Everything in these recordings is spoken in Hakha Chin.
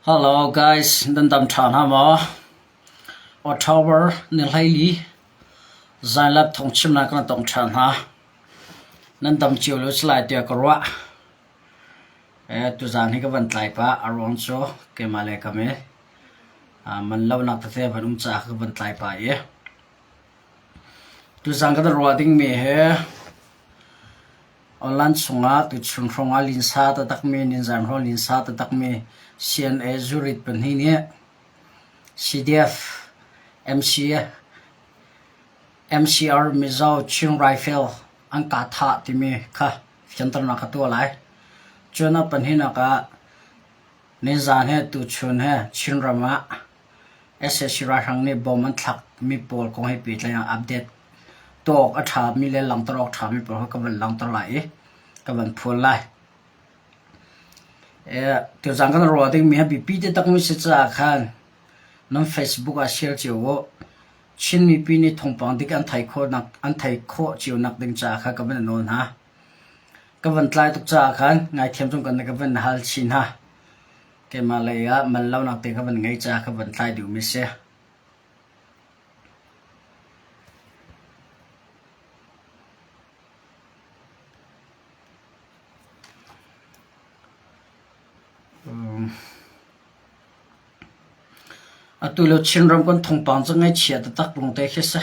Hello guys, nan dam ṭha hna maw? October ni 14 zaanlap thawngchimnak kan tong ṭhan hna. Nan dam cio lo si lai tiah ka ruah. Eh, tuzaan hi ka van tlai pah. A ruang cu keimah le kam i man lonak tete van um caah ka van tlai pah i tuzaan kan ruah dingmi hi Online chungah tuchun hrawngah linsa taktakmi ninzan hrawng linsa taktakmi CNA zurit pahnih nih CDF, MC, MCR Mizo Chin Rifle an kah thah timi kha fianternak ka tuah lai. Cun a pahnihnak ah nizan he tuchun he Chinram ah sac ralhrang nih bom an thlakmi pawl kong he pehtlai ah update tuah awk a ṭhami le langhter awk ṭhami pawl kha ka van langhter lai i ka van phuan lai. Tuzaan kan ruah dingmi hi biapi taktakmi si caah khan nan Facebook ah share cio u. Chin mipi nih thawngpang dik an theih khawhnak an theih khawh cio nak ding caah kha ka van nawl hna. Ka van tlai tuk caah khan ngaithiam cung kan ka van hal chin hna. Keimah lei ah man lonak te ka van ngei caah ka van tlai duhmi si. Atu lio Chinram kan thawngpang cu ngaihchia taktak lawngte khi si.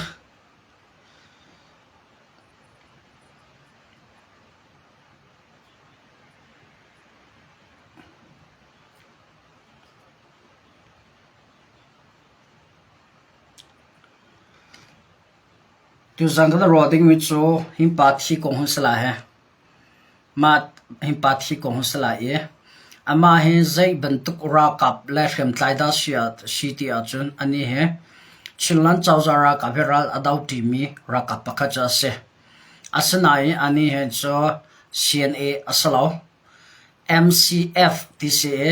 Tuzaan kan ruah dingmi cu himpa thi kong hun si lai hi. Mah himpa thi kong hun si lai i amah hi zei bantuk ralkap le hriamtlai dah si ti ahcun anih hi Chinland cozah ralkap hi ral a do ṭimi ralkap pakhat cu a si. Asinain anih hi cu CNA a si lo. MCF ti si i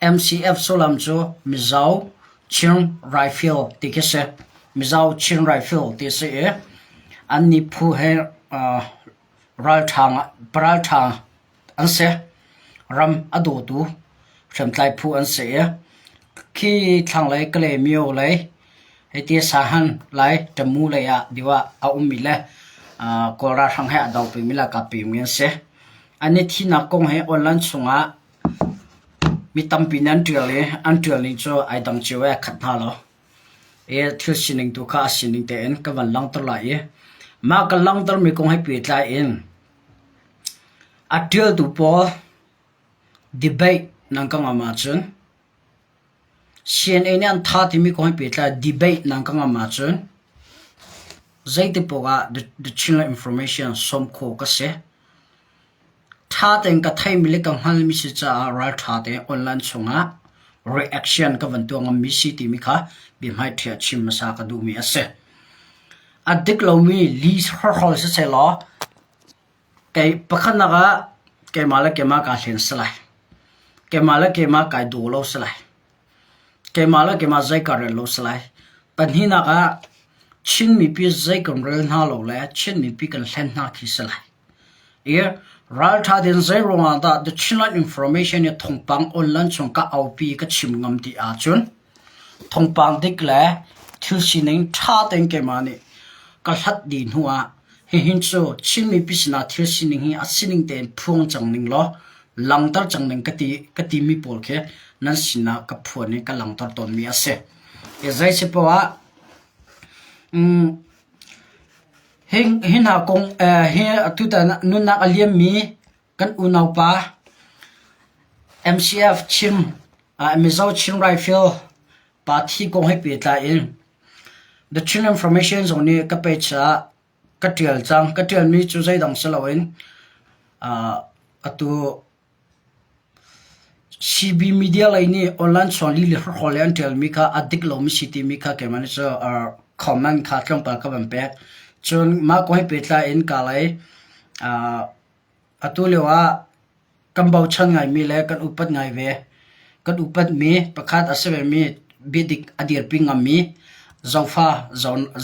MCF sullam cu Mizo Chin Rifle ti khi si. Mizo Chin Rifle ti si i annih phu he ralṭha ralṭha an si. Ram a dawtu hriamtlai phu an si i khi thlanglei Kalaymyo lei hiti Sahan lai Tamu lei ah deuh ah a ummi le Kawl ralhrang he a do pimi le a kap pimi an si. An i thihnak kong hi online chungah mi tampi nih an ṭial i an ṭialning cu ai dang cio i ai khat hna lo. I thil sining tu kha a sining tein ka van langhter lai i mah ka langhtermi kong he pehtlai in a ṭialtu pawl debate nan ka ngam ahcun CNA nih an tha timi kong he pehtlai debate nan ka ngam ahcun zeiti paoh ah the Chinland information sawm khawh ka si. Ṭha tein ka theimi le ka hngalmi si caah ralṭha tein online chungah reaction ka van tuah ngammi si timi kha biahmaiṭhi ah chim hmasa ka duhmi a si. A dik lomi li horhol sisehlaw kei pakhatnak ah keimah le keimah kaa hlen si lai. Keimah le keimah kai daw lo si lai. Keimah le keimah zei ka rel lo si lai. Pahnihnak ah Chin mipi zei kan rel hna lo le Chin mipi kan hlen hna khi si lai. I ralṭha tein zeiruangah dah The Chinland Information i thawngpang online chung ka aupi ka chim ngam ti ahcun thawngpang dik le thil sining ṭha tein keimah nih ka hlat dih hnu ah hihin cu Chin mipi sinah thil sining hi a sining tein phuang cang ning law langter cang ning ka ti ka timi pawl khi nan sinah ka phuan i ka langter tawnmi a si. I zei si poah ah um, Hi hna kong hi tutan ah nunnak a liammi kan unaupa MCF Chin Mizo Chin Rifle pa thi kong he pehtlai in The Chin Information zong nih ka page ah ka ṭial cang. Ka ṭialmi cu zeidang si loin atu CB media lei nih online chuan lih le hrawkhrol le an ṭialmi kha a dik lomi si timi kha keimah nih cu comment kha tlawmpal ka van pek. Cun mah kong he pehtlai in ka lei atu lio ah kan bochan ngaimi le kan upat ngai ve. Kan upatmi pakhat a si vemi biadik a dirpi ngammi Zofa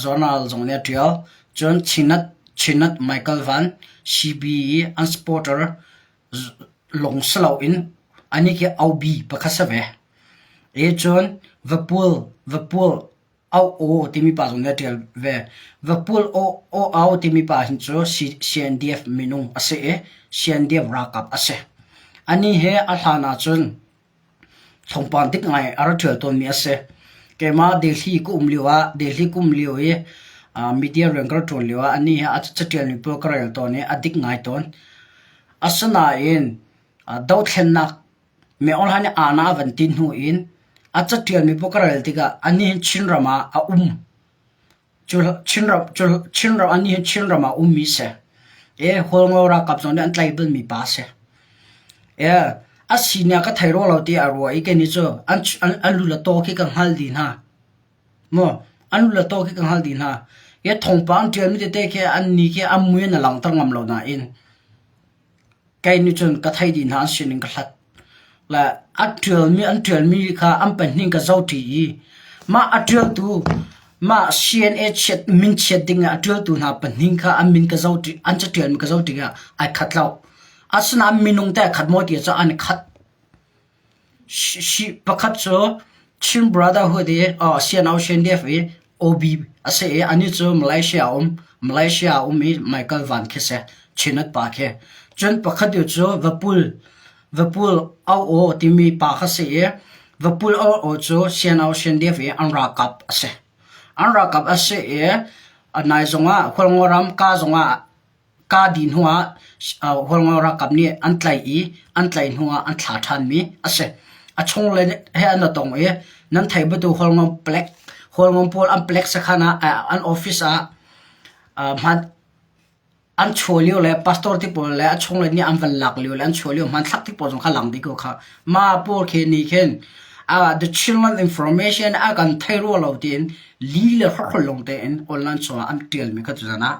Journal zong nih a ṭial. Cun Chinat Chinat Michael Van CB i an supporter lawng si loin anih khi OB pakhat si ve. E cun Vapul Vapul Au Aw timi pa zong nih a ṭial ve. Vapul Aw Aw Au timi pa hin cu CNDF minung a si i CNDF ralkap a si. Anih he a hlan ahcun Thawngpang dik ngai a rak ṭial tawnmi a si. Keimah Delhi ka um lio ah Delhi ka um lio i media rian ka rak ṭuan lio ah anih hi a caṭialmi pawl ka rel tawn i a dik ngai tawn. Asinain dothlennak Min Aung Hlaing nih aana a van ti hnu in a caṭialmi pawl ka rel tikah anih hi Chinram ah a um. Chinram anih hi Chinram ah ummi si. E Hualngo ralkap zong nih an tlaih balmi pa a si. E a sining ka thei rua lo tiah a ruah i kei nih cu an an lu le taw khi ka hngal dih hna. Maw an lu le taw khi ka hngal dih hna. E thawngpang an ṭialmi tete khi an ni khi an mui an i langhter ngam lo nain Kei nih cun ka theih dih hna an sining ka hlat. Le a ṭialmi an ṭialmi kha an pahnih ka zohṭi i mah a ṭialtu mah CNA chiat min chiat ding ah a ṭialtu hna pahnih kha an min ka zohṭi an caṭialmi ka zoh tikah ai khat lo. Asinain minung teh khat maw ti ahcun an i khat. Pakhat cu Chin Brotherhood i CNO CNDF i OB a si i anih cu Malaysia a um. Malaysia a um i Michael Van khi si. Chinat pa khi. Cun pakhat deuh cu Vapul Vapul Au timi pa kha si i Vapul Au cu CNO CNDF i an ralkap a si. An ralkap a si i nai zongah Hualngo ram ka zongah Kaa dih hnuah Hualngo ralkap nih an tlaih i an tlaih hnuah an thlah ṭhanmi a si. A chungle he an i tong i nan theih bantuk Hualngo palek Hualngo pawl an palek sakhan ah an office ah hman an chuah lio le pastor te pawl le a chungle nih an van lak lio le an chuah lio hmanthlak te pawl zong kha lang dih ko kha. Mah pawl khi nih khin the Chinland information a kan thei rua lo tiin li le hrokhol lawng tein online chungah an ṭialmi kha tuzan ah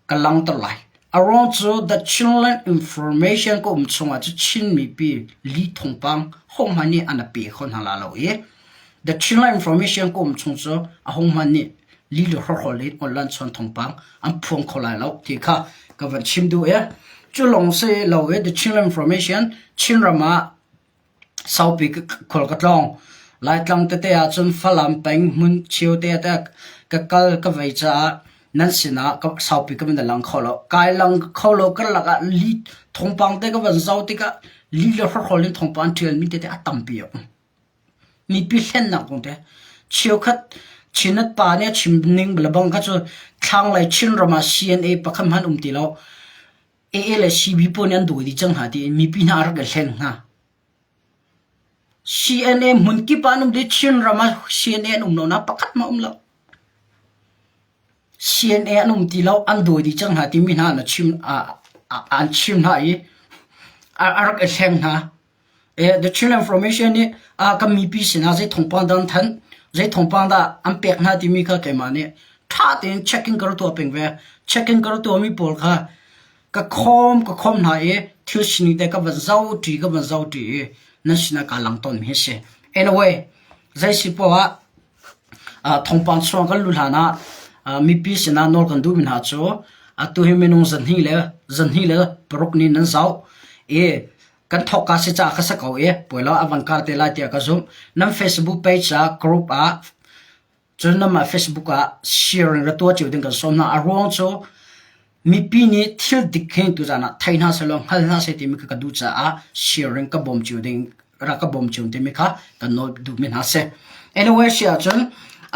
Ka langhter lai. A ruang cu The Chinland Information ka um chungah cu Chin mipi li thawngpang hohmanh nih an pe kho hna la lo i The Chinland Information ka um chung cu ahohmanh nih li le hrawhrawl in online chawn thawngpang an phuang kho lai lo ti kha ka van chim duh i cu lawng si lo i The Chinland Information Chinram ah Saupi khual ka tlawng. Laitlang tete ahcun Falam peng hmun cheu te ah ka kal ka vei caah nan sinah saupi ka van i lang kho lo. Kai lang kho lo karlak ah li thawngpang te ka van zoh tikah li le hrawkhrawl in thawngpang an ṭialmi tete a tampi a um. Mipi hlennak kong te cheukhat Chinat pa nih a chim ning lebang kha cu thlanglei Chinram ah CNA pakhat hmanh um ti lo. AA le CB pawl nih an dawi dih cang hna tiin mipi hna a rak i hleng hna. CNA hmun kip ah an um dih. Chinram ah CNA an um lonak pakhat hmanh a um lo. CNA an um ti lo, an dawi dih cang hna timi hna an chim, an chim hna i a rak i hleng hna. The Chinland Information nih kan mipi sinah zei thawngpang dah an thanh, zei thawngpang dah an pek hna timi kha keimah nih ṭha tein checking ka rak tuah peng ve. Checking ka rak tuahmi pawl kha ka khawm ka khawm hna i thil sining te ka van zohṭi ka van zohṭi i nan sinah kaa lang tawnmi hi a si. Anyway, zei si poah ah thawngpang chuah kan luh hlan ah mipi sinah nawl kan duhmi hna cu atu hi minung 226 nih nan zoh i Kan thawkka si caah ka si ko i puai lo a van kar te lai tiah ka zumh. Nan Facebook page ah group ah cun nanmah Facebook ah share in ra tuah cio ding kan sawm hna. A ruang cu mipi nih thil dik hi tuzaan ah thei hna sehlaw hngal hna seh timi kha ka duh caah sharing ka bawm cio ding rak ka bawm cio timi kha kan nawl duhmi hna si. Anyway si ahcun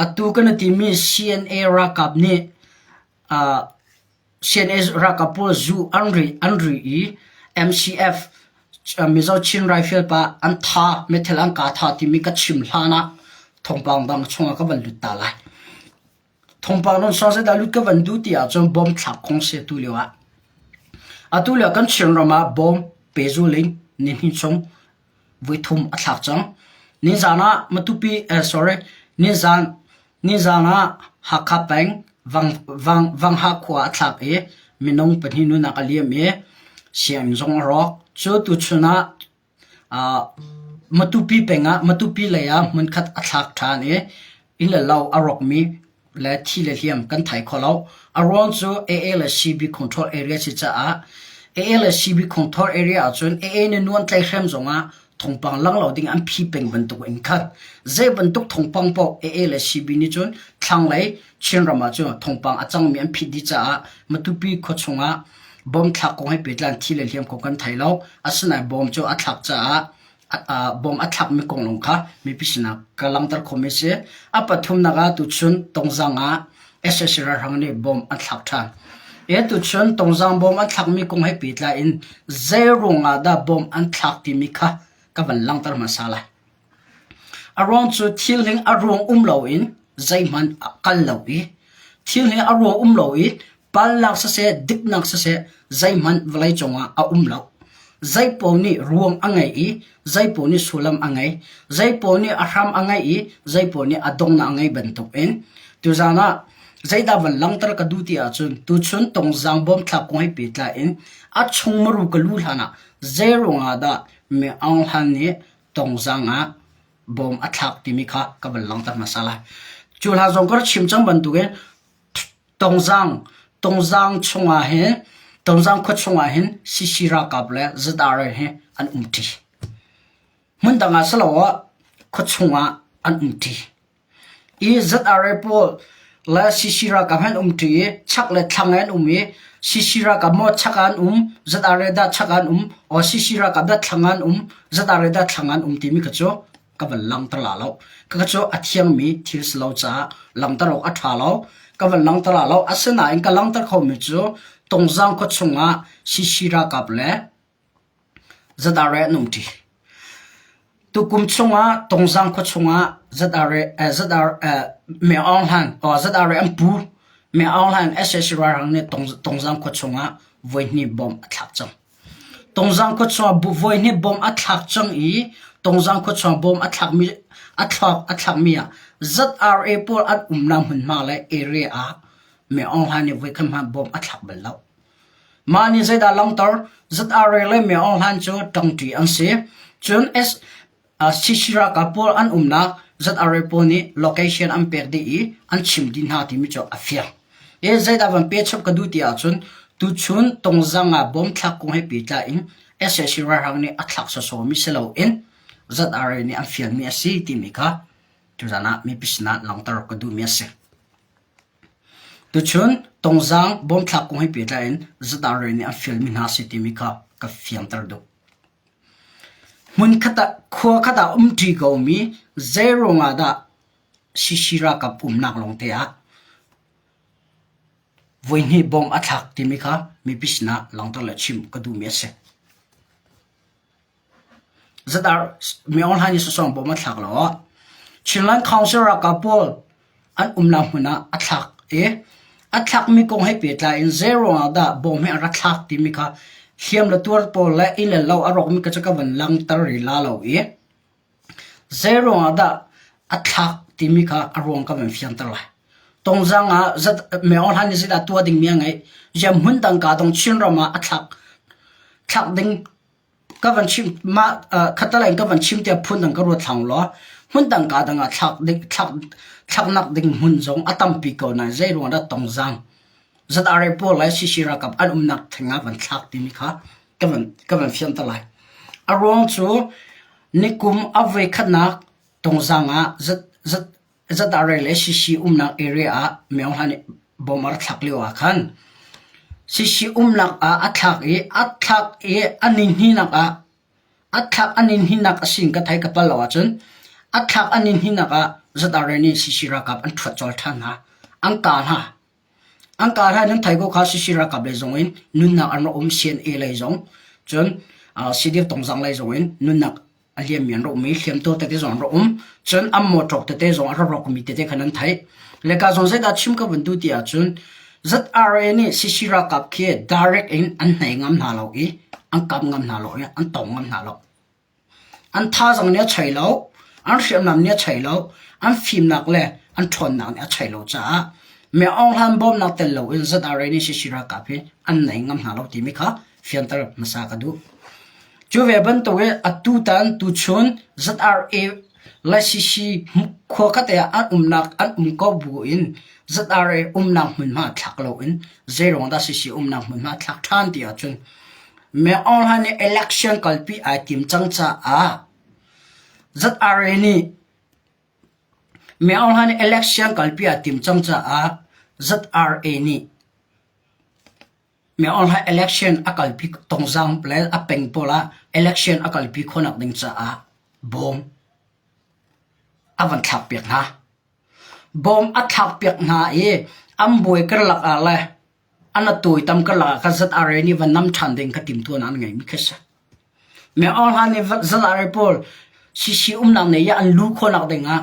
atu kan timi CNA ralkap nih uh, CNA ralkap pawl zu an ri an ri i MCF Mizo Chin Rifle pa an tha meithal an ka tha timi ka chim hlan ah thawngpang dang chungah ka van lut ta lai. Thawngpang non song dah lut ka van duh ti ahcun bom thlak kong si atu lio ah. Atu lio kan Chin ram ah bom pehzul in nihnih chung voithum a thlak cang. Nizan ah Matupi eh, sorry nizan nizan ah Hakha peng Vang Vang Vangha khua a thlak i minung pahnih nunak a liam i sianginn zong a rawk. Cu tuchun ah uh, Matupi peng ah Matupi lei ah hmunkhat a thlak ṭhan i inn le lo a rawkmi le thi le hliam kan thai kho lo. A ruang cu AA le CB control area si caah AA le CB control area ahcun AA nih nu an tlaihhrem zongah Thawngpang lang lo ding an phi peng bantuk in khan zei bantuk thawngpang paoh AA le CB nih cun thlanglei Chinram ah cun thawngpang a cangmi an phit dih caah Matupi khua chungah bom thlak kong he pehtlai in thi le hliam kong kan thei lo. Asinain bom cu a thlak caah bom a thlakmi kong lawng kha mipi sinah ka langhter khomi a si. A pathumnak ah tuchun Tongzang ah sac ralhrang nih bom an thlak ṭhan. E tuchun Tongzang bom an thlakmi kong he pehtlai in zei ruangah dah bom an thlak timi kha ka van langhter hmasa lai. A ruang cu thil hling a ruang um loin zeihmanh a kal lo i thil hi a ruang um lo i palnak siseh diknak siseh zeihmanh vawleicung ah a um lo. Zeipaoh nih ruang a ngei i zeipaoh nih sullam a ngei. Zeipaoh nih a hram a ngei i zeipaoh nih a donghnak a ngei bantukin tuzaan ah zeidah van langhter ka duh ti ahcun tuchun Tongzaang bawmthlak kong he pehtlai in a chung muru ka lu hlan ah zei ruangah dah Mi Aung Hlan nih Tongzaang ah bawm a thlak timi kha ka van langhter hmasa lai. Cu hla zong ka rak chim cang bantukin Tongzaang Tongzaang chungah hin Tongzaang khua chungah hin CC ralkap le ZRA hi an umṭi. Hmundang ah siloah khua chungah an umṭi. I ZRA pawl le CC ralkap he an umṭi i chak le thlang he an um i CC ralkap maw chak ah an um, ZRA dah chak ah an um, or CC ralkap dah thlang ah an um, ZRA dah thlang ah an um timi kha cu ka van langhter la lo. Ka cu a thiangmi thil si lo caah langhter awk a ṭha lo. Ka van langhter la lo. Asinain ka langhter khomi cu Tongzaang khua chungah CC ralkap le ZRA an umṭi. Tukum chungah Tongzaang khua chungah ZRA, eh, ZR, eh, Me Aung Hlan, oh, ZRA an pu Me Aung Hlan sac ralhrang nih Tong, Tongzaang khua chungah voihnih bomb a thlak cang. Tongzaang khua chungah voihnih bomb a thlak cang i Tongzaang khua chungah bomb a thlakmi a thlak a thlakmi ah ZRA pawl an umnak hmunhma le area ah Me Aung Hlaing nih voikhat hmanh bomb a thlak bal lo. Mah nih zeidah langhter? ZRA le Me Aung Hlaing cu ṭangṭi an si. Cun S CC ralkap pawl an umnak ZRA pawl nih location an pek dih i an chim dih hna timi cu a fiang. I zeidah van pechap ka duh ti ahcun tuchun Tongzang ah bom thlak kong he pehtlai in sac ralhrang nih a thlak sawsawmi si loin ZRA nih an fialmi a si timi kha tuzan ah mipi sinah langhter ka duhmi a si. Tuchun Tongzang bom thlak kong he pehtlai in ZRA nih an fialmi hna a si timi kha ka fianter duh. Hmunkhat ah khua khat ah umṭi komi zeiruang ah dah CC ralkap umnak lawngte ah voihnih bomb a thlak timi kha mipi sinah langhter le chim ka duhmi a si. ZR Mi Aung Hlaing nih sawsawng bomb a thlak lo ah Chinland Council ralkap pawl an umnak hmun ah a thlak i a thlakmi kong he pehtlai in zeiruang ah dah bawm hi a rak thlak timi kha hliam le tuar pawl le inn le lo a rawkmi kha cu ka van langhter rih la lo i zeiruang ah dah a thlak timi kha a ruang ka van fianter lai. Tongzang ah zat Myo Hlan nih zeidah tuah dingmi a ngeih? Ziah hmun dang ka dong Chinram ah a thlak thlak ding Ka van chim mah khatalei in ka van chim tiah phundang ka ruat hlang law hmundang kaa dang ah thlak ding thlak thlaknak ding hmun zong a tampi ko nain zei ruang dah tongzang ZRA pawl le CC ralkap an umnak theng ah van thlak timi kha ka van ka van fianter lai. A ruang cu nikum a voi khatnak tongzang ah Z Z ZRA le CC umnak area ah Myo Hla nih bom a rak thlak lio ah khan CC umnak ah a thlak i a thlak i a nihninak ah a thlak a nihninak a sin ka thei ka pal lo ahcun a thlak a nihninak ah ZRA nih CC ralkap an ṭhuat colh ṭhan hna. An kah hna. An kah hna nan thei ko kha CC ralkap lei zong in nunnak an rak um CNA lei zong cun CDF Tongzang lei zong in nunnak a liammi an rak um i hliamtuar tete zong an rak um. Cun an mawṭawk tete zong a rak rawkmi tete kha nan theih. Le ka zong zeidah chim ka van duh ti ahcun ZRA nih CC ralkap khi direct in an hnei ngam hna lo i an kap ngam hna lo i an tong ngam hna lo. An thazaang nih a chei lo, an hriamnam nih a chei lo, an fimnak le an ṭhawnnak nih a chei lo caah Me Aung Hlaing bawmnak tel loin ZRA nih CC ralkap hi an nei ngam hna lo timi kha fianter hmasa ka duh. Cu ve bantuk in atutan tuchun ZRA le CC khua khat ah an umnak an um ko bu in ZRA umnak hmunhma thlak loin zeiruang dah CC umnak hmunhma thlak ṭhan ti ahcun Me Aung Hlaing nih election kalpi ai tim cang caah. ZRA nih Min Aung Hlaing nih election kalpi aa tim cang caah ZRA nih Min Aung Hlaing election a kalpi tongzang le a peng pawl ah election a kalpi khawhnak ding caah bawm a van thlakpiak hna. Bawm a thlakpiak hna i an buai karlak ah le an a tawitam karlak ah khan ZRA nih van nam ṭhan ding kha timhtuahnak an ngeimi khi a si. Min Aung Hlaing nih ZRA pawl CC umnak nei i an lu khawhnak ding ah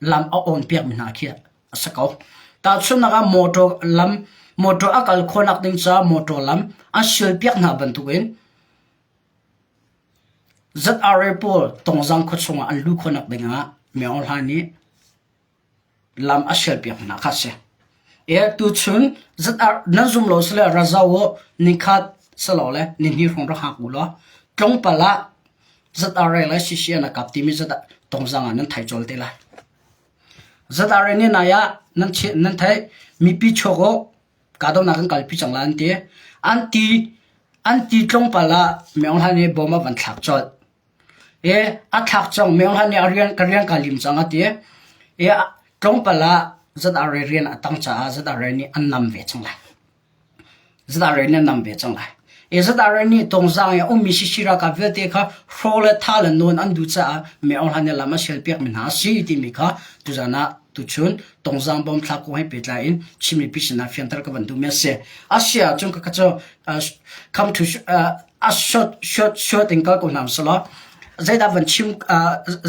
lam a awn piakmi hna khi a si ko. Tahchunhnak ah motor lam motor a kal khawhnak ding caah motor lam an sialpiak hna bantukin ZRA pawl Tongzang khua chungah an luh khawhnak ding ah Min Aung Hlaing nih lam a sialpiak hna kha a si. E tuchun ZR nan zum lo sile raza u nikhat silo le nihnih hrawng rak hngak u law tlawmpal ah ZRA le CCN a kap timi zat Tongzang ah nan thai cawl te lai. ZRA nih nai ah nan nan theih mipi chuak u kahdohnak kan kalpi cang lai an ti. An ti an ti tlawmpal ah Min Aung Hlaing nih bom a van thlak colh. E a thlak cang Min Aung Hlaing nih a rian ka rian kaa lim cang a ti. E tlawmpal ah ZRA rian a tang caah ZRA nih an nam ve cang lai. ZRA nih an nam ve cang lai. E ZRA nih Tongzang i a ummi Sisi ralkap vialte kha hro le tha le nawn an duh caah Min Aung Hlaing nih lam a sialpiakmi hna a si timi kha tuzan ah tuchun Tongzang bomb thlak kong he pehtlai in Chin mipi sinah fianter ka van duhmi a si. A si ahcun ka cu come to a short short short in kal ko hna selaw zeidah van chim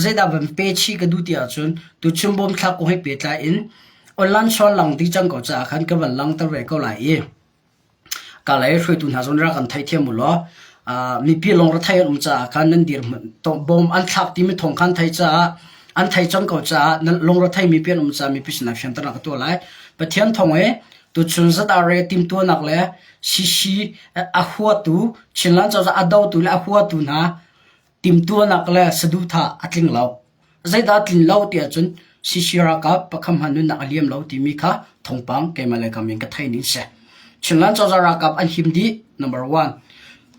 zeidah van pe chi ka duh ti ahcun tuchun bomb thlak kong he pehtlai in Online sual lang dih cang ko caah khan ka van langhter ve ko lai i ka lei hruaitu hna zong rak kan theithiam u law mipi lawng ra thei an um caah khan nan dirhmun bom an thlak timi thawng khan thei caah an thei cang ko caah nan lungre thei mipi an um caah mipi sinah fianternak ka tuah lai. Pathian thawng i tuchun ZRA timtuahnak le CC a huatu Chinland cozah a dotu le a huatu hna timtuahnak le saduhthah a tling lo. Zeidah tlin lo ti ahcun CC ralkap pakhat hmanh nunnak a liam lo timi kha thawngpang keimah le kam in ka theih ning si. Chinland cozah ralkap an him dih number one.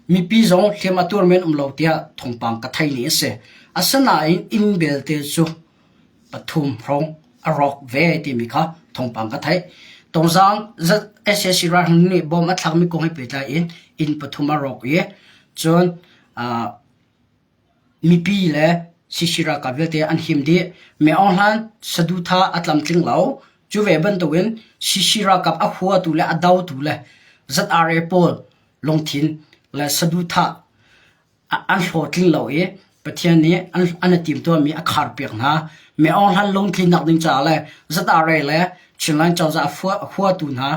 Mipi zong hliam a tuar men um lo tiah thawngpang ka theih ning a si. Asinain inn belte cu pathum hrawng a rawk ve timi kha thawngpang ka theih. Tongzang SAC ralhring nih bom a thlakmi kong he pehtlai in inn pathum a rawk i cun uh, Mipi le CC ralkap vialte an him dih. Min Aung Hlaing saduhthah a tlamtling lo. Cu ve bantukin CC ralkap a huatu le a dotu le ZRA pawl lungthin le saduhthah an hlawhtling lo i Pathian nih an i timtuahmi a kharpiak hna. Min Aung Hlaing lungtlinnak ding caah le ZRA le Chinland cozah a huatu hna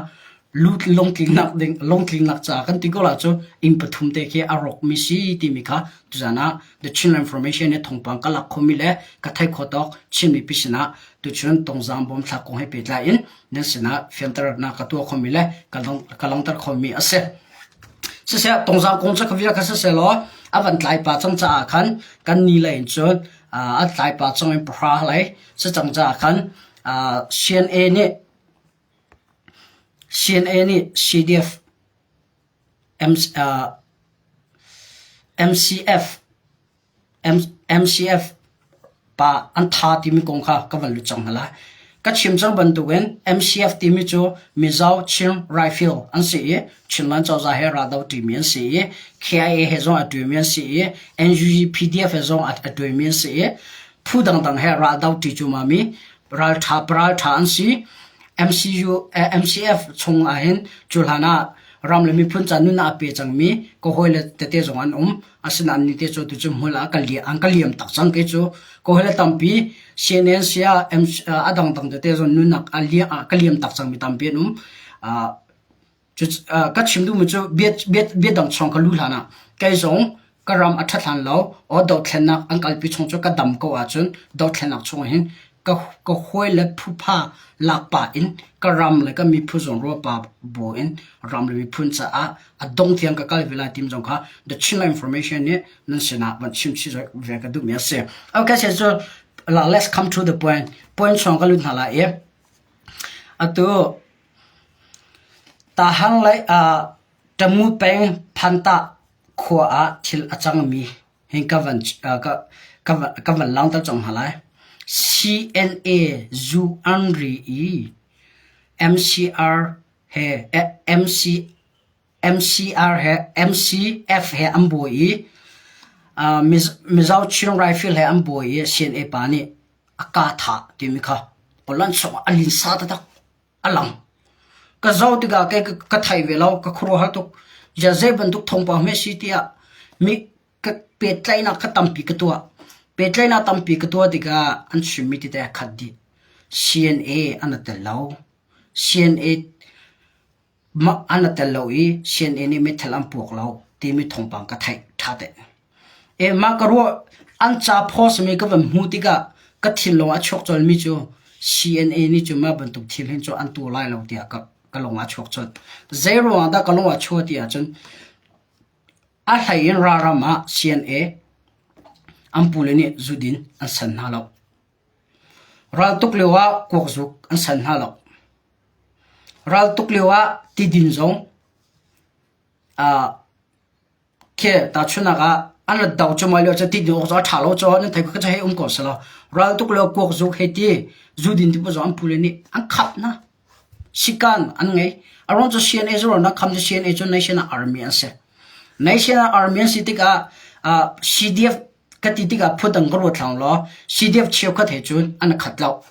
lungtlinnak ding lungtlinnak caah kan ti ko la cu inn pathum te khi a rawkmi si timi kha tuzan ah The Chinland Information nih thawngpang ka lak khomi le ka theih khawh tawk Chin mipi sinah tuchun Tongzang bom thlak kong he pehtlai in nan sinah fianternak ka tuah khomi le ka langhter khomi a si. Siseh Tongzang kong cu ka vial kha siseh law a van tlai pa cang caah khan kan ni lei in cun a tlai pa cang in pahra lei si cang caah khan CNA nih CNA nih CDF, MCF, MCF pa an tha timi kong kha ka van lut cang hna lai. Ka chim cang bantukin MCF timi cu Mizo Chin Rifle an si i Chinland cozah he raldo ṭimi an si i KIA he zong a ṭuimi an si i NUG PDF he zong a ṭuimi an si i phu dangdang he raldo ṭi cumami ralṭha paralṭha an si. MCU, MCF chung ahhin cu hlan ah ram le miphun ca nun ah a pe cangmi ka hawile tete zong an um. Asinain ni te cu tucu hmul ah ka li an ka liam tak cang kei cu. Ka hawile tampi CNN sia a dangdang tete zong nunnak a ka liam tak cangmi tampi an um. Ka chim duhmi cu bia dang chung ka luh hlan ah kei zong ka ram a ṭhat hlan lo aw dothlennak an kalpi chung cu ka dam ko ahcun dothlennak chung hin ka ka hawi le phupha lak pah in ka ram le ka miphun zong ruah pah bu in ram le miphun caah a dong tiang ka kal ve lai tim zong kha The Chinland Information nih nan sinah van chim chih ve ka duhmi a si. Okay, so let's come to the point. Point chung ka lut hna lai i atu Tahang lei ah Tamu peng Phantah khua ah thil a cangmi hi ka van. Ka van langhter cang hna lai. CNA zu an ri i MCR he MC MCR he MCF he an buai i Mizo Chin Rifle he an buai i CNA pa nih a ka thah timi kha Poland chungah a linsa taktak a lang. Ka zoh tikah kei ka thei ve lo, ka khuaruahhar tuk. Ziah zei bantuk thawngpang hme si tiah mi ka pehtlaihnak kha tampi ka tuah. Pehtlaihnak tampi ka tuah tikah an chimmi tete a khat dih. CNA an i tel lo. CNA an i tel lo i CNA nih meithal an puak lo timi thawngpang ka theih ṭha te. E mah ka ruah an ca post mi ka van hmuh tikah ka thinlung a chuak colmi cu CNA nih cu mah bantuk thil hin cu an tuah lai lo tiah ka, ka lung a chuak colh. Zei ruangah dah ka lung a chuah ti ahcun A hlei in ralram ah CNA an pule nih zudin an san hna lo. Raltuk lio ah kuakzuk an san hna lo. Raltuk lio ah tidin zong uh, khi tahchunhnak ah an rat do cu lio cu tidin awk cu a ṭha lo cu nan thei ka hei um ko selaw raltuk lio kuakzuk hei ti zudin ti zong an pule nih an khap hna. Sikan an ngei. A ruang cu CNA cu na kham cu CNA cu National Army an si. National Army an si tikah uh, CDF ka ti tikah phudang ka ruat hlang law CDF cheukhat he cun an khat lo.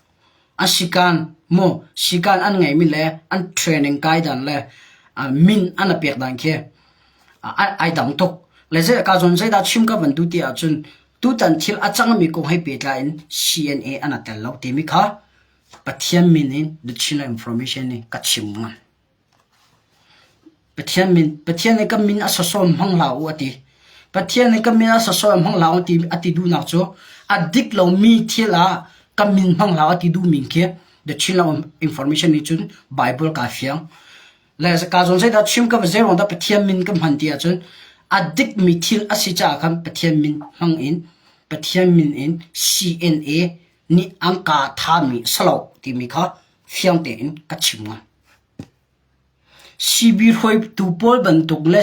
An sikan mu sikan an ngeimi le an training kai dan le uh, min an pek dan khi uh, ai dang tuk. Le zei ka zon zeidah chim ka van du ti ahcun tutan thil a cangmi kong hei pehtlai in CNA an a tel lo timi kha Pathian min in the Chinland Information nih ka chim ngam. Pathian min Pathian nih ka min a sawsawm hmang hlah u a ti. Pathian nih ka min a sawsawm hmang hlah u ti a ti duhnak cu a dik lomi thil ah ka min hmang hlah u a ti duhmi khi the Chinland Information nih cun Bible kaa fiang. Le ka zawn zeidah chim ka zei ruang dah Pathian min ka hman ti ahcun a dikmi thil a si caah khan Pathian min hmang in Pathian min in CNA nih an ka thami salo timi kha fiang tein ka chim ngam. CB hruaitu pawl bantuk le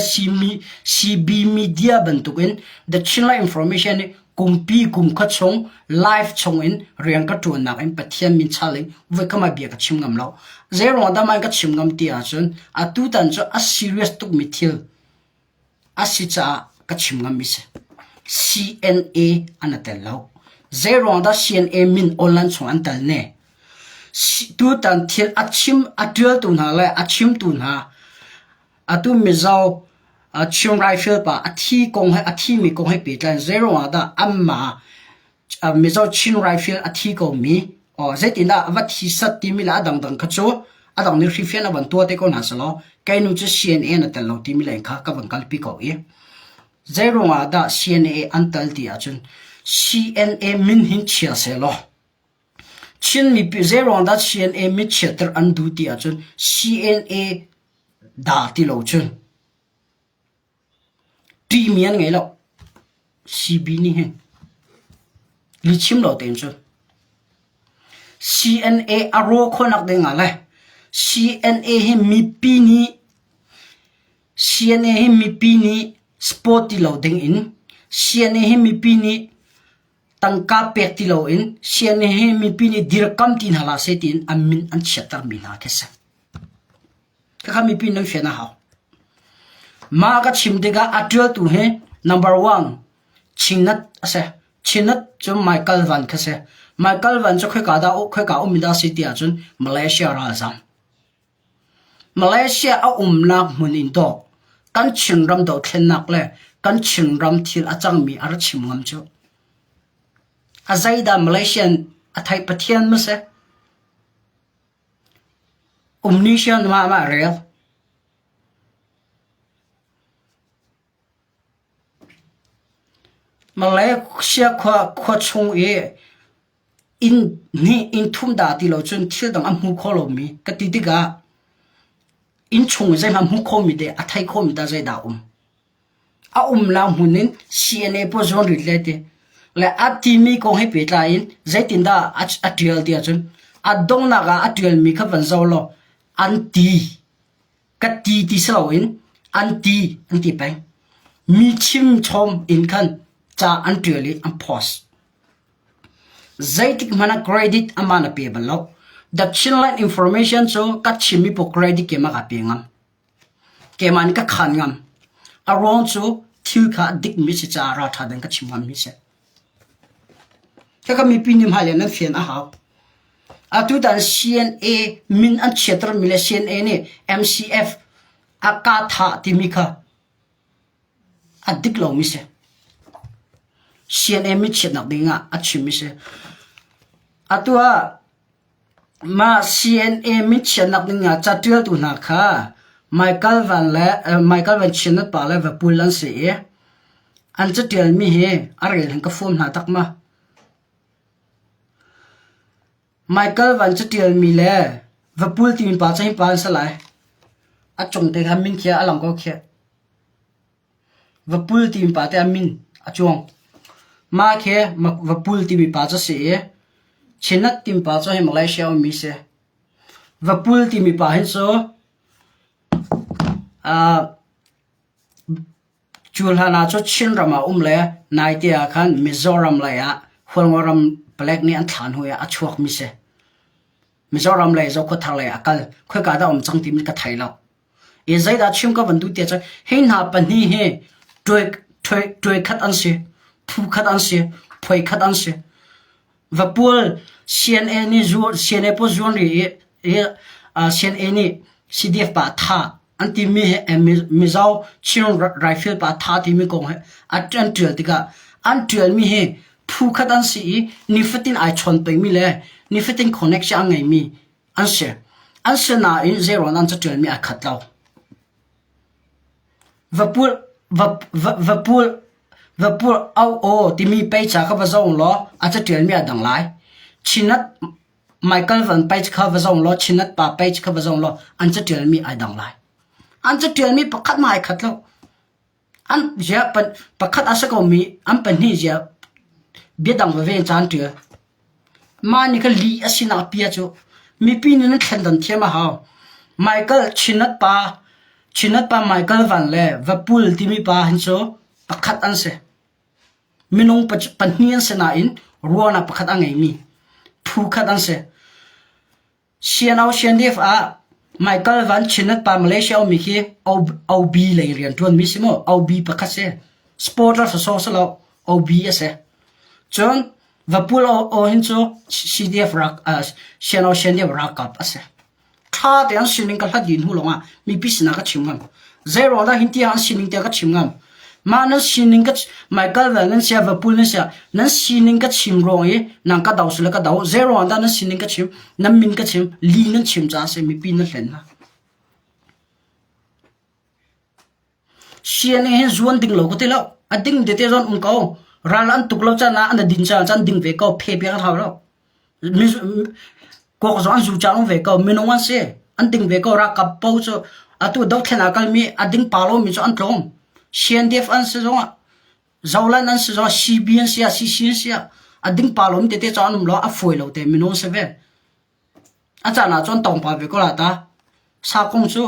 CB media bantuk in The Chinland Information nih kumpi kum khat chung live chung in rian ka ṭuannak in Pathian min chal in voikham ah bia ka chim ngam lo. Zei ruang dah mah ka chim ngam ti ahcun atutan cu a serious tukmi thil A si caah ka chim ngammi si. CNA an i tel lo. Zeiruang dah CNA min online chung an tel ne? Tutan thil a chim a ṭialtu hna le a chimtu hna atu Mizo Chin Rifle pa a thi kong he a thimi kong he pehtlai zeiruang ah dah anmah Mizo Chin Rifle a thi komi aw zeitindah a va thi sat timi le a dangdang kha cu a dang nih hrifian a van tuah te ko hna selaw kei nu cu CNA na tel lo timi leng kha ka van kalpi ko i zeiruang ah dah CNA an tel ti ahcun CNA min hin chia sehlaw Chin mipi zeiruang dah CNA min chiatter an duh ti ahcun CNA dah ti lo cun Ṭihmi an ngei lo. CB nih hin lihchim lo tein cun CNA a raw khawhnak ding ah le CNA hi mipi nih CNA hi mipi nih sport ti lo ding in CNA hi mipi nih tangka pek ti lo in CNA hi mipi nih dirkam ti hna hlah seh tiin an min an chiattermi hna khi si. Khakha mipi nan fian a hau. Mah ka chim tikah a ṭialtu hi number one Chinat a si. Chinat cu Michael Van kha si. Michael Van cu khoika dah khoika um dah si ti ahcun Malaysia ralzam. Malaysia a umnak hmun in dawh kan Chinram dothlennak le kan Chinram thil a cangmi a ra chim ngam cu. A zeidah Malaysian a theih Pathian ma si? Omniscient mah mah rel. Malaysia khua khua chung i inn hnih inn thum dah ti lo cun thil dang a hmu kho lomi ka ti tikah inn chung i zeihmanh hmu khomi te a thei khomi dah zeidah a um. A umnak hmun in CNA pawl zawn rit le ti le a timi kong he pehtlai in zeitindah a ṭial ti ahcun a donghnak ah a ṭialmi kha van zoh law an ti ka ti ti si loin an ti an ti peng. Mi chim chom in khan ca an ṭial i an post. Zeitik hmanh ah credit amah na pe bal lo. The Chinland Information cu ka chimmi paoh credit keimah ka pe ngam. Keimah nih ka khan ngam. A ruang cu thil kha a dikmi si caah ralṭha ding ka chim ngammi si. Khakha mipi nih hmailei nan fian a hau. Atutan CNA min an chiattermi le CNA nih MCF a ka thah timi kha a dik lomi si. CNA min chiatnak ding ah a chimmi si. Atu ah mah CNA min chiatnak ding ah catialtu hna kha Michael Van le Michael Van Chinat pa le Vapul an si i an catialmi hi a rel hin ka fuam hna tak ma. Michael Van catialmi le Vapul timi pa cu hi pa an si lai. A cung te kha min khi a lang ko khi. Vapul timi pa te a min a cuang. Mah khi Vapul timi pa cu a si i Chinat timi pa cu hi Malaysia ummi si. Vapul timi pa hin cu uh, Cu hlan ah cun Chinram ah um le naite ah khan Mizoram lei ah Hualngoram palek nih an thlah hnu i a chuakmi si. Mizoram lei Zokhawthar lei a kal. Khoika dah um cang timi ka thei lo. I zeidah chim ka van duh tiah cun hi hna pahnih hi ṭuai khat an si, phu khat an si, phuai khat an si. Vapual CNA nih CNA pawl zuan ri i CNA nih CDF pa a thah an timi he Mizo Chin Rifle pa a thah timi kong he an ṭial tikah an ṭialmi hi phu khat an si i nifatin ai chawn pengmi le nifatin connection a ngeimi an si. An si nain zeiruang an caṭialmi ai khat lo. Vapul au aw timi peica kha va zoh law a caṭialmi a dang lai. Chinat Michael Van page kha va zoh law Chinat pa page kha va zoh law an caṭialmi ai dang lai. An caṭialmi pakhat hmanh ai khat lo. An zia pakhat a si komi an pahnih zia biadang veve in ca an ṭial. Mah nih khan lih a sinak bia cu mipi nih nan thlendan thiam a hau. Michael Chinat pa Chinat pa Michael Van le Vapul timi pa hin cu pakhat an si. Minung pahnih an si nain ruahnak pakhat a ngeimi phu khat an si. CNO CNDF ah Michael Van Chinat pa Malaysia ummi khi OB lei rianṭuanmi si mu. OB pakhat si. Supporter sawsawh si lo. OB a si. Cun Vapul aw hin cu CDF rak CNO CNDF ralkap a si. Ṭha te an sining ka hlat dih hnu lawngah mipi sinah ka chim ngam. Zeiruang dah hin tiah an sining tiah ka chim ngam. Mah nan sining ka Michael Van nan sia Vapul nan sia nan sining ka chim ruang i nang ka do sile ka do zeiruang dah nan sining ka chim nan min ka chim li nan chim caah si mipi nan hlen hna. CNA hin zuan ding lo ka ti lo a ding tete zon um ko ral an tuk lo caan ah an din caan caan ding ve ko phe piak hau lo Kuak zong an zu caan um ve ko. Minung an si. An ding ve ko. Ralkap po cu atu dothlen ah kalmi a ding pa lomi cu an tlawm. CNDF an si zongah Zoland an si zongah CB an si ah CC an si ah a ding pa lomi tete cu an um lo a fawi lo te minung si ve. A caan ah cun tawng pa ve ko la ta. Sakung cu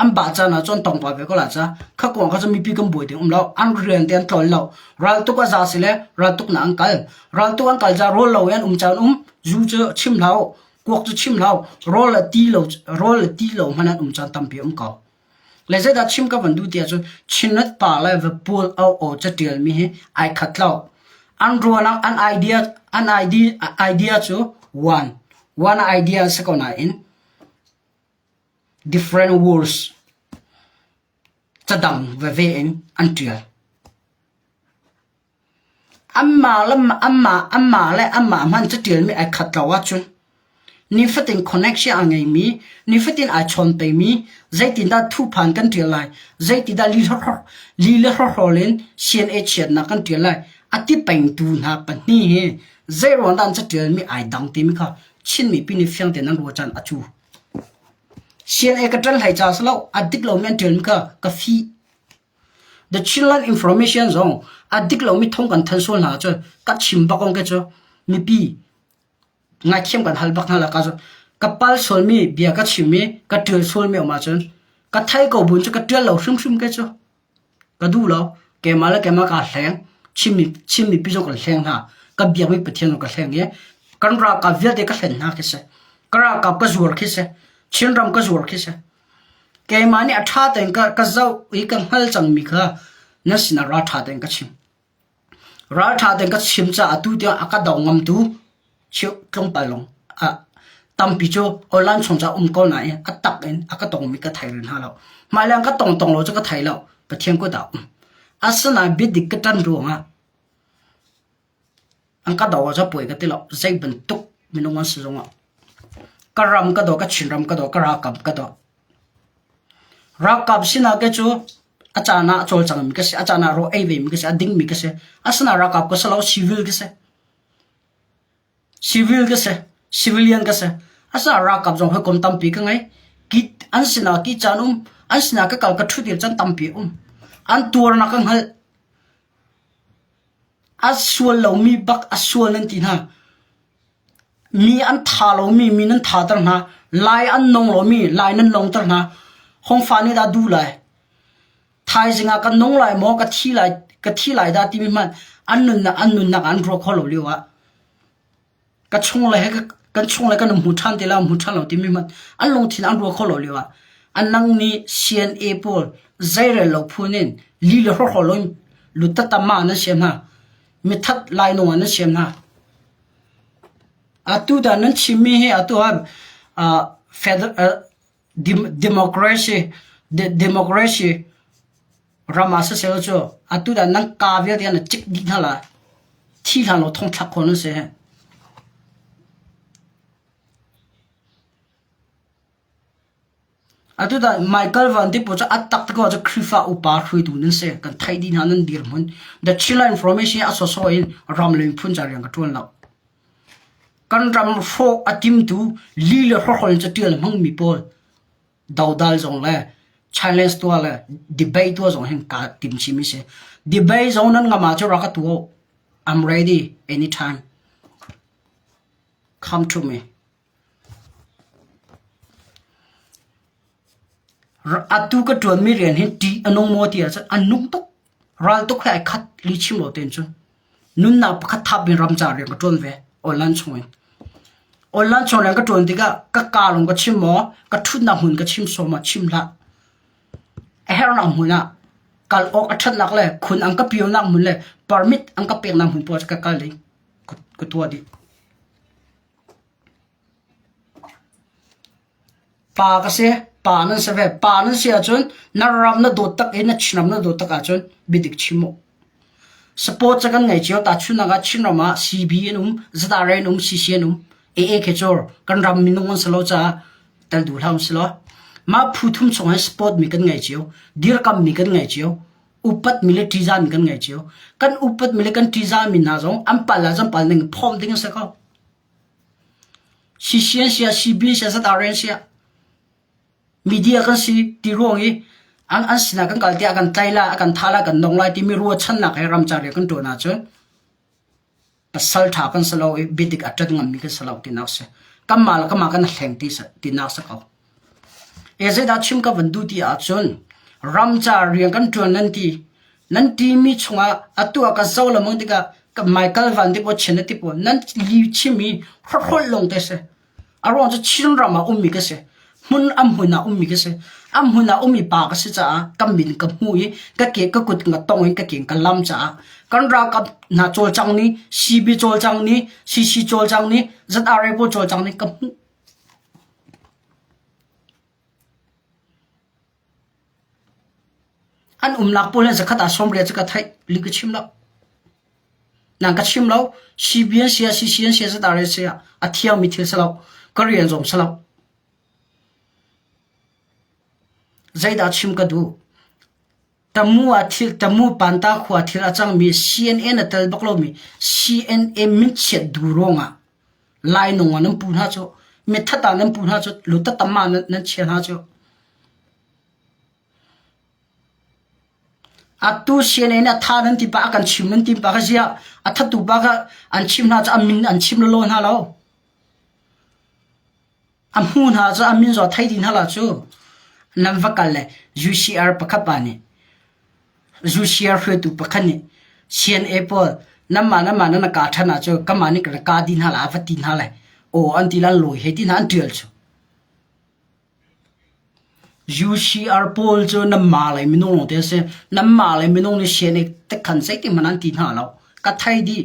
an bah caan ah cun tawng pa ve ko la ca. Kha kuang kha cu mipi kan buai ding um lo. An rian te an tlawl lo. Raltuk a za si le raltuk na an kal. Raltuk an kal ca rawl lo i an um caan um. Zu cu chim hlah u. Kuak cu chim hlah u. Rawl le ti lo rawl le ti lo hmanh an um caan tampi um ko. Le zeidah chim ka van duh ti ahcun Chinnet pa le Vapul au aw catialmi hi ai khat lo. An ruahnak an idea an idea idea cu one. One idea an si ko nain Different words cadang veve in an ṭial. Anmah le anmah anmah le anmah hmanh caṭialmi ai khat lo ahcun nifatin connection a ngeimi, nifatin ai chawn pengmi, zeitindah thuphan kan ṭial lai, zeitindah li le hrawhrawl in CNA chiatnak kan ṭial lai, a ti pengtu hna pahnih hi zeiruang dah an caṭialmi ai dang timi kha Chin mipi nih fiang tein an ruah caan a cu. CNA ka ṭan hlei ca si lo, a dik lomi an ṭialmi kha ka fih. The Chinland Information zong a dik lomi thong kan thanh sual hna ahcun ka chim bak ong ke cu mipi ngaithiam kan hal bak hna la ka cu ka pal sualmi bia ka chim i ka ṭial sualmi um ahcun ka thei ko buin cu ka ṭial lo hrimhrim ke cu ka duh lo keimah le keimah kaa hleng Chin mipi zong kan hleng hna. Ka biakmi Pathian ka hleng i kan ralkap vialte ka hlen hna khi si. Ka ralkap ka zuar khi si. Chinram ka zuar khi si. Keimah nih a ṭha tein ka, ka zoh i ka hngal cangmi kha na sinah ralṭha tein ka chim. Ralṭha tein ka chim caah atu tiang a ka do ngamtu tlawmpal lawng tampi cu online chung caah um ko nain a tak in a ka tongmi ka thei rih hna lo. Hmailei ah ka tong tong lo cu ka thei lo. Pathian kut ah um. Asinain biadik ka ṭan ruangah an ka do ah puai ka ti lo. Zei bantuk minung an si zongah ka ram ka daw, ka Chinram ka daw, ka ralkap ka daw. Ralkap sinak ke cu a caan ah a cawlcangmi ka si, a caan ah rawl ei vemi ka si, a dingmi ka si. Asinain ralkap ka si lo, civil ka si. Civil ka si, civilian ka si. Asinain ralkap zong hawikom tampi ka ngei. Ki an sinah ki caan um, an sinah ka kal ka ṭhut i caan tampi um. An tuarnak ka hngalh. A sual lomi bak a sual nan ti hna. Mi an tha lomi mi nan thater hna. Lai an nong lomi lai nan nongter hna. Hongfa nih dah duh lai. Thaizing ah kan nung lai maw ka thi lai ka thi lai dah timi hmanh an nunnak an nunnak an ruah kho lo lio ah ka chung le he kan chung le kan um hmu ṭhan te la hmu ṭhan lo timi hmanh an lungthin an ruah kho lo lio ah an nang nih CNA pawl zeirel lo phun in li le hrawhrawl lo in lutatama nan siam hna mithat lai nung ah nan siam hna atu dah nan chimmi hi atu ah federal democracy democracy ram ah siseh cu atu dah nan ka vialte na cik dih hna lai thi hlan lo thong thlak khawh nan si. Atu dah Michael Van Tipo cu a tak ko cu Khrihfa upa hruaitu nan si kan theih dih hna nan dirhmun the Chila information a sawsawh in ram le miphun ca rian ka ṭuan lo. Kan ram hrawh a timtu li le hrawhhrol in catial hmangmi pawl dodal zong le challenge tuah le debate tuah zong hin kaa tim chimi si. Debate zong nan ngam ahcun rak ka tuah. I'm ready anytime. Come to me. Atu ka ṭuanmi rian hi ṭih a nung maw ti ahcun a nung tuk. Ral tuk he ai khat lihchim lo tein cun. Nunnak pakhat thap in ram ca rian ka ṭuan ve online chungin. Online chung rian ka ṭuan tikah ka kaa lawng ka chim maw, ka ṭhutnak hmun ka chim sawm ah chim hlah. A herhnak hmun ah kal awk a ṭhatnak le khun an ka pionak hmun le permit an ka peknak hmun paoh cu ka kal ding. Ka tuah dih. Pa ka si, pa nan si ve. Pa nan si ahcun na ram na dawt tak i na Chinram na dawt tak ahcun biadik chim u. Support ca kan ngei cio. Tahchunhnak ah Chinram ah CB an um, ZRA an um, CC an um. AA khi cu kan ram minung an si lo caah tel duh hlah si law. Mah phu thum chung hi support mi kan ngei cio. Dirkam mi kan ngei cio. Upat mi le ṭihzah mi kan ngei cio. Kan upat mi le kan ṭihzah mi hna zong an pal ah an pal ning phawm ding a si ko. CC an si ah CB an si ah ZRA an si ah media kan si ti ruang i an an sinah kan kal tiah a kan tlai lai, a kan thah lai, kan nong lai timi ruahchannak he ramcar rian kan ṭuan ahcun pasal ṭha kan si lo i biadik a ṭan ngammi kan si lo tinak si. Kanmah le kanmah kan hleng ti tinak si ko. E zeidah chim ka van duh ti ahcun ramcar rian kan ṭuan nan ti Nan timi chungah atu ah ka zo lengmang tikah ka Michael Van Dip aw chin ti pawl nan li chimmi hrokhrol lawng te si. A ruang cu Chin ram ah ummi ka si. Hmun a hmun ah ummi ka si. A hmun ah ummi pa ka si caah ka min ka hmu i ka ke ka kut ka tong in ka ke ka lam caah kan ralkap hna cawlcang ni CB cawlcang ni CC cawlcang ni ZRA pawl cawlcang ni ka hmuh. An umnak pawl hi zakhat ah 80 cu ka theih. Li ka chim lo. Nang ka chim lo. CBN sia, CCN sia, ZRA sia a thiangmi thil si lo. Ka rian zong si lo. Zeidah chim ka duh? Tamu ah thil Tamu Panta khua thil a cangmi CNN a tel bak lomi CNA minchiat duh ruangah Lainawng ah nan pu hna cu mithat ah nan pu hna cu lutatam ah nan chia hna cu. Atu CNA nih a tha nan ti pa a kan chim nan ti pa kha ziah a thatu pa kha an chim hna cu a min an chim lolo hna lo. A hmu hna cu a min zaw thei ti hna la cu nan va kal le UCR pakhat pa nih UCR hruaitu pakhat nih CNA pawl Nanmah nanmah nan ka ṭhan ahcun kanmah nih kan ka dih hna lai, va ti hna lai. Aw an ti lan lawi he ti hna an ṭial cu. UCR pawl cu nanmah lei minung lawngte an si. Nanmah lei minung nih sian i tekhan zeitik hmanh an ti hna lo. Ka thei dih.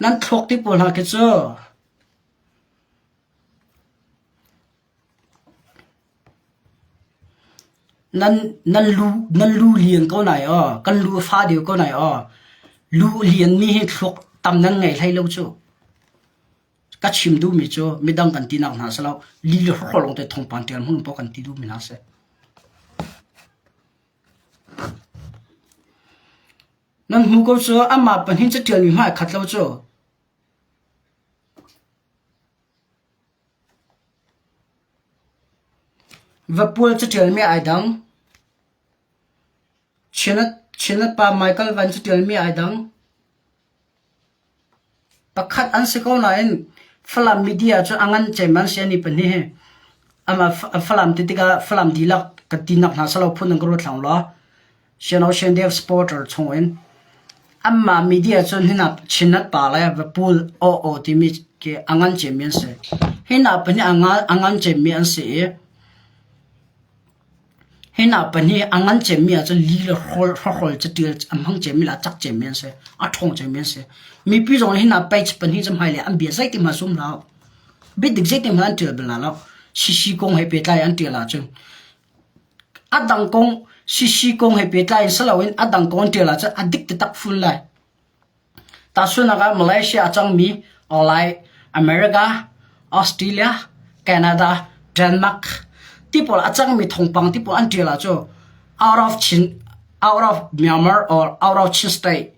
Nan thluak ti pawl hna khi cu Nan nan lu nan lu lian ko nai aw, kan lu a fa deuh ko nai aw. Lu lianmi hi thluak tam nan ngei hlei lo cu. Ka chim duhmi cu midang kan tinak hna si lo, li le hrawk lawng te thawngpang ṭial hmun paoh kan ti duhmi hna si. Nan hmu ko cu amah pahnih caṭialmi hmai khat lo cu. Vapual caṭialmi ai dang. Chinat pa Michael Van caṭialmi ai dang. Pakhat an si ko nain Falam media cu a ngan cem an si an i pahnih hi. Amah Falam ti tikah Falam dihlak kan tinak hna silo phun an ka ruat hlang law. Shan Ocean Dev Supporter chungin anmah media cu hinah Chinat pa le Vapul aw aw timi khi a ngan cemmi an si. Hinah pahnih a ngan cemmi an si i hinah pahnih a ngan cemmi ahcun li le hrawhrawl catial a hmang cemmi le a cak cemmi an si. A ṭhawng cemmi an si. Mipi zong nih hinah page pahnih cu hmailei an bia zeitik hmanh zum hlah u. Biadik zeitik hmanh an ṭial bal hna lo. Sisi kong he pehtlai an ṭial ahcun A dang kong sisi kong he pehtlai in si loin a dang kong an ṭial ahcun a dik taktak fun lai. Tahchunhnak ah Malaysia a cangmi Lai, America, Australia, Canada, Denmark ti pawl a cangmi thawngpang ti pawl an ṭial ahcun out of Chin, out of Myanmar or out of Chin state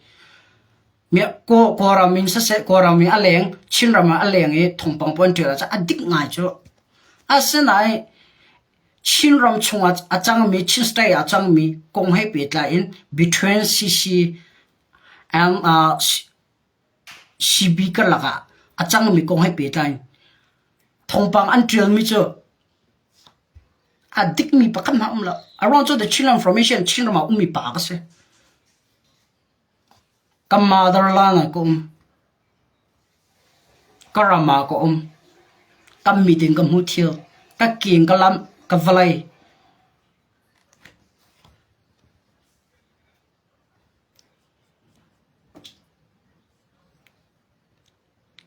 Kawlram in siseh Kawlram in a leng Chinram ah a leng i thawngpang pawl an ṭial ahcun a dik ngai cu. Asinain Chinram chungah a cangmi Chin State ah a cangmi kong he pehtlai in between CC and uh, CB karlak ah a cangmi kong he pehtlai in thawngpang an ṭialmi cu a dikmi pakhat hmanh a um lo. A ruang cu the Chinland Information Chinram ah ummi pa ka si. Ka motherland ah ka um. Ka ram ah ka um. Ka mit in ka hmuh thil. Ka ke in ka lamh. Ka vawlei.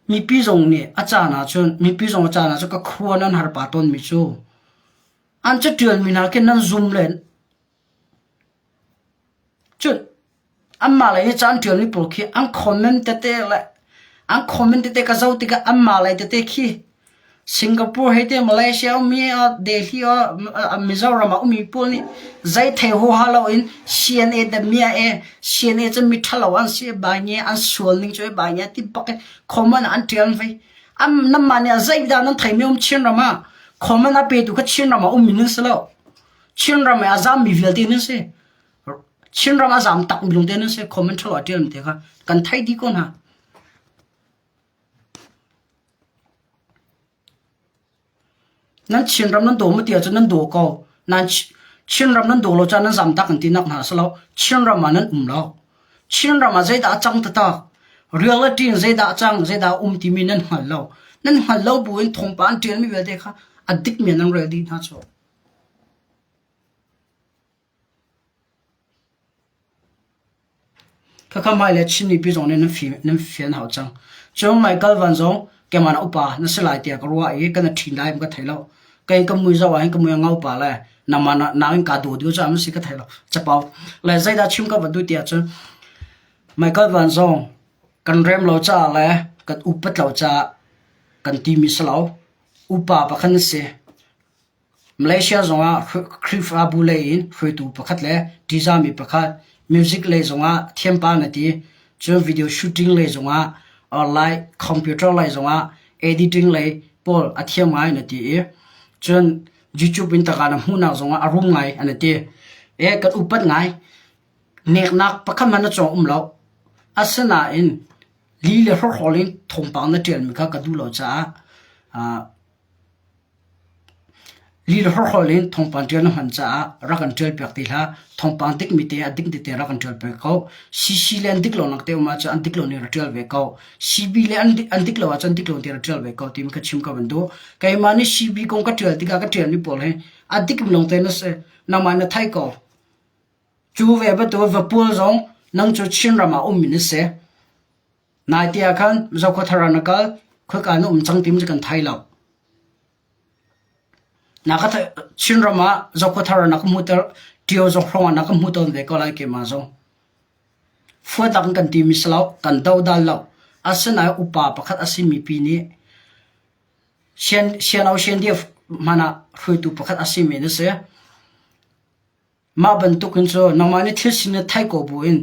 Mipi zong nih a caan ahcun mipi zong a caan ahcun ka khua nan har pah tawnmi cu an caṭialmi hna khi nan zum len. Cun anmah lei nih ca an ṭialmi pawl khi an comment tete le an comment tete ka zoh tikah anmah lei tete khi Singapore hei ti Malaysia ummi Delhi Mizoram ah ummi pawl nih zei thei huaha loin CNA the mia e CNA cu mi ṭhalo an si bai nge an sual ning cu bai nge ti bak in comment an ṭial vei. Am nanmah nih zeidah nan theimi um Chinram ah comment a petu kha Chinram ah ummi nan si lo. Chinram i a zammi vialte nan si. Chinram a zam takmi lungte nan si. Comment ṭhalo a ṭialmi te kha kan theih dih ko hna. Nan Chinram nan daw maw ti ahcun nan daw ko. Nan Chinram nan daw lo caan nan zam tak an ti nak hna a si lo. Chinram ah nan um lo. Chinram ah zeidah a cang taktak? Reality in zeidah a cang, zeidah a um timi nan hngal lo. Nan hngal lo buin thawngpang an ṭialmi vialte kha a dikmi nan rel dih hna cu. Khakha hmailei Chin mipi zong nih nan fian hau cang. Cun Michael Van zong keimah na upa na si lai tiah ka ruah i kan i ṭhin lai ka thei lo. Kei ka mui zoh ahhin ka mui a ngau pa le nangmah nakin kaa daw deuh caah si ka thei lo. Capau. Le zeidah chim ka va duh tiah cun Michael Van zong kan rem lo caah le kan upat lo caah kan timi si lo. Upa pakhat na si. Malaysia zongah Khrihfabu lei in hruaitu pakhat le ṭihzahmi pakhat, music lei zongah thiampa na ti, cun video shooting lei zongah or like computer lei zongah editing lei pawl a thiam ngai na ti i cun YouTube in taka na hmuhnak zongah a rum ngai an ti. E kan upat ngai. Neknak pakhat hmanh na cawng um lo. Asinain li le hrawkhrawl in thawngpang na ṭialmi kha ka duh lo caah uh, Lil horhol in thawngpang ṭial na hman caah rak kan ṭialpiak ti hlah. Thawngpang dikmi te a dik tete rak kan ṭial piak ko. CC le an dik lonak te um ahcun an dik lo ning rak ṭial ve ko. CB le an, an dik lo ahcun dik lo te rak ṭial ve ko timi ka chim ka van duh. Keimah nih CB kong ka ṭial tikah ka ṭialmi pawl hi a dik lawng te na si. Nangmah na thei ko. Cu ve bantuk vapual zong nang cu Chinram ah ummi na si. Naite ah khan Zokhua ah na kal, khoika na um cang timi cu kan thei lo. Na ka Chinram ah Zokhua na ka hmuhter, Ṭio zong hrawng ah na ka hmuh tawn ve ko lai keimah zong. Fuatnak in kan timi si lo, kan dodal lo. Asinain upa pakhat a simi pi nih sian sian hmanh ah hruaitu pakhat a simi na si. Mah bantukin cu nangmah nih thil sin na theih ko buin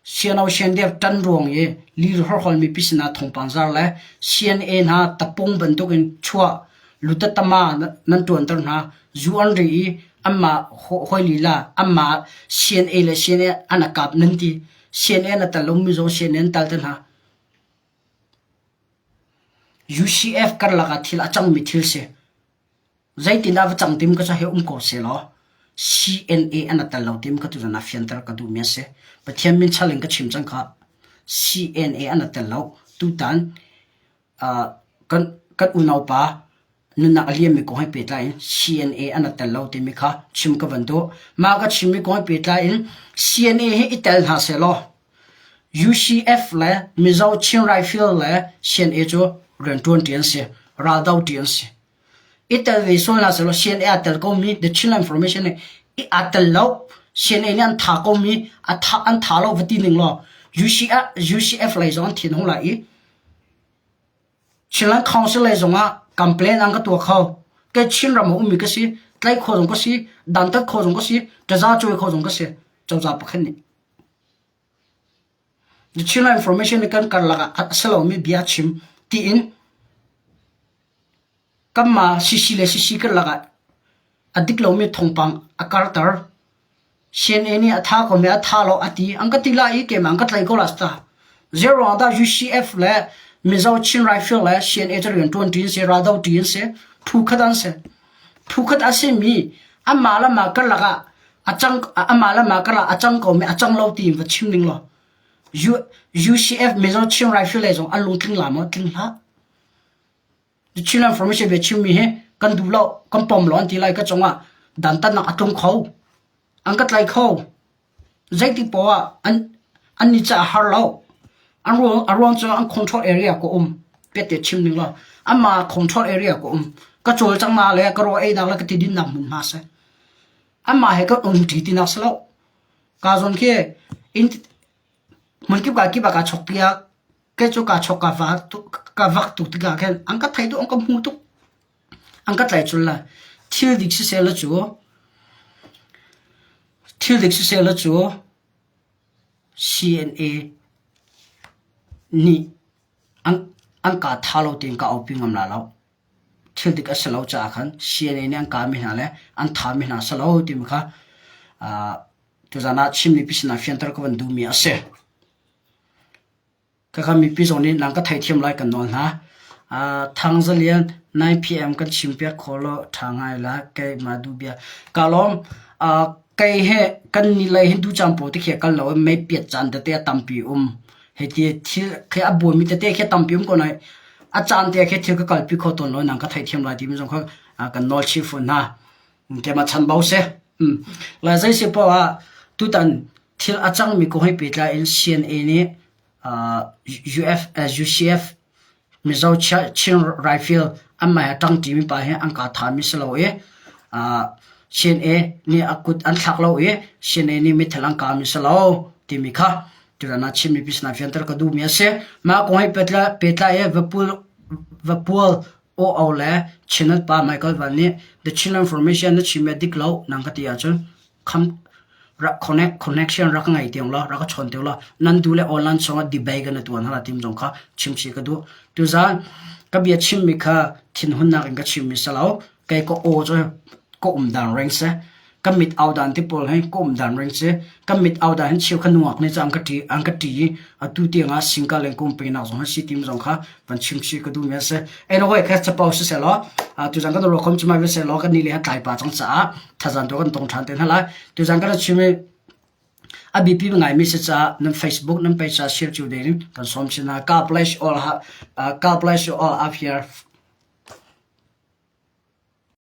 siano siandev ṭan ruang i lir horhol mipi sinah thawngpang zar le CNA hna tapung bantukin chuah lutatama nan ṭuanter hna zu an ri i anmah hawi lila anmah CNA le CNA an a kap nan ti CNA na tal lomi zong CNA an tal te hna. UCF karlak ah thil a cangmi thil si. Zeitindah va cang tim ka cu hei um ko sehlaw CNA an a tel lo tim ka tuzan ah fianter ka duhmi a si. Pathian min chal in ka chim cang kha. CNA an a tel lo. Tutan uh, kan kan unaupa nunnak a liammi kong he pehtlai in CNA an a tel lo timi kha chim ka van duh. Mah ka chimmi kong he pehtlai in CNA hi i tel hna sehlaw UCF le Mizo Chin Rifle le CNA cu rianṭuan ṭi an si, raldo ṭi an si. I tel ve sual hna sehlaw CNA aa tel komi The Chinland Information nih i aa tel lo CNA nih an tha komi a tha an tha lo va ti ning law UCF, UCF lei zong an thin hung lai i Chinland Council lei zong ah complain an ka tuah kho. Kei Chinram a ummi ka si, tlai kho zong ka si, dantat kho zong ka si, taza cawi kho zong ka si. Cozah pakhat nih. The Chinland Information nih kan karlak ah a si lomi bia chim tiin kanmah CC le CC karlak ah a dik lomi thawngpang a karter. CNA nih a tha ko mi a tha lo a ti. An ka ti lai i keimah an ka tlai ko la sta. Zei ruang dah UCF le Mizo Chin Rifle le CNA cu rian ṭuan ṭi an si, raldo ṭi an si, phu khat an si. Phu khat a simi anmah le mah karlak ah a cang amah le mah karlak a cang ko mi a cang lo ti in va chim ning law UCF Mizo Chin Rifle lei zong an lungtling la maw tling hlah. The Chin Information bia chimmi hi kan duh lo kan pom lo an ti lai ka cungah dantatnak a tlung kho an ka tlai kho zeiti poah an an ni ca har lo an ruang a ruang cu an control area ko um pete chim ning law ama control area ko um ka cawl cang na le ka ro ei nak le ka ti din nak hmun hma se Anmah he kan um ṭi tinak si lo. Kaa zawn khi inn hmunkip kaa kip ah kaa chok piak. Kei cu kaa chok kaa va tuk kaa vak tuk tikah khin an ka thei tuk an ka hmu tuk. An ka tlai cul lai. Thil dik siseh law cu thil dik siseh law cu CNA nih an an kaa tha lo tiin ka aupi ngam la lo. Thil dik a si lo caah khan CNA nih an kahmi hna le an thahmi hna a si lo timi kha tuzan ah Chin mipi sinah fianter ka van duhmi a si. Khakha mipi zong nih nang ka theithiam lai kan nawl hna. Thang Zalian 9 PM kan chimpiak kho law ṭha ngai la keimah duh bia. Ka lawm. Kei he kan ni lei hin du caan pawl te khi kal lo i mei piat caan tete a tampi um. Hiti thil khi a buaimi tete khi tampi um ko nain a caan te khi thil ka kalpi kho tawn lo nang ka theithiam lai timi zong kha kan nawl chih fawn hna. Keimah chanbau si. Lai zei si poah ah tutan thil a cangmi kong he pehtlai in CNA nih UF, UCF Mizo Chin Rifle anmah he ṭangṭimi pa hi an kaa thami si lo i CNA nih a kut an thlak lo i CNA nih meithal an kaami si lo timi kha tutan ah Chin mipi sinah fianter ka duhmi a si. Mah kong he pehtlai i Vapual OO le Chinnet pa Michael Van nih The Chinland Formation na chimmi a dik lo nang ka ti ahcun kham rak connect connection rak ngei tiang law rak ka chawn tiang law nan du le online chungah debate kan tuan hala tim zong kha chim chi ka duh tuzan ka bia chimmi kha thinhunnak in ka chimmi si lo kei ka aw cu ka um dan reng se. Kan mit au dan te pawl hi ka um dan ring si. Kan mit au dan hin cheu kha nungak nih cu an ka ṭi an ka ṭi i atu tiang ah singkal in kum penak zong hi si tim zong kha van chim chih ka duhmi a si. Anyway, kha capo siseh law tuzan kan ruakhom cu mai seh law kan ni le ha tlai pa cang caah thazan tu kan tong ṭhan te hna lai. Tuzan kan chim i a biapi ngaimi si caah nan Facebook nan page ah share cio ding kan sawm chin hna. God bless you all. God bless you all up here.